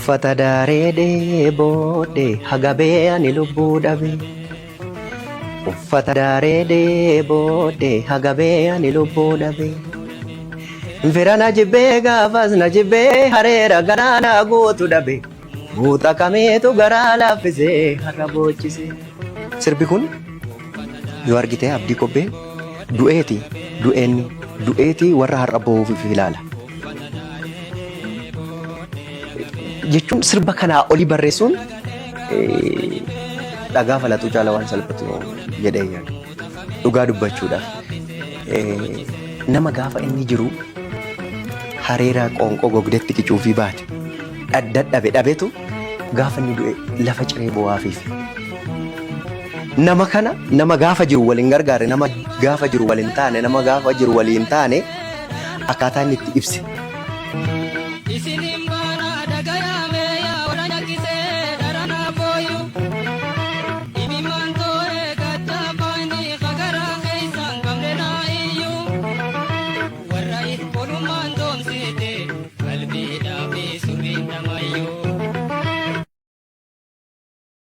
Uffata daaree dheebodhe hagabee ani lubbuu dhabe. Uffata daaree dheebodhe hagabee ani lubbuu dhabe. Fira na jibbee gaafas na jibbee hareera garaa na guutu dhabe. Guuta kameetu garaa laaffisee har'a boochise. Sirbi kun yoo argite Abdii Kobbee du'eeti du'eenni du'eeti warra har'a boo'uuf ilaala. Jechuun sirba kanaa olii barreessuun dhagaa falaxuu caala waan salphatu jedhee yaada. Dhugaa dubbachuudhaaf nama gaafa inni jiru hareera qoonqoo gogdetti qicuufii baate dadhabe dhabetu gaafa inni du'e lafa ciree bo'aafiif. Nama kana nama gaafa jiru wal hin gargaarre, nama gaafa jiru wal hin taane, nama gaafa jiru walii hin taane akkaataa inni itti ibse.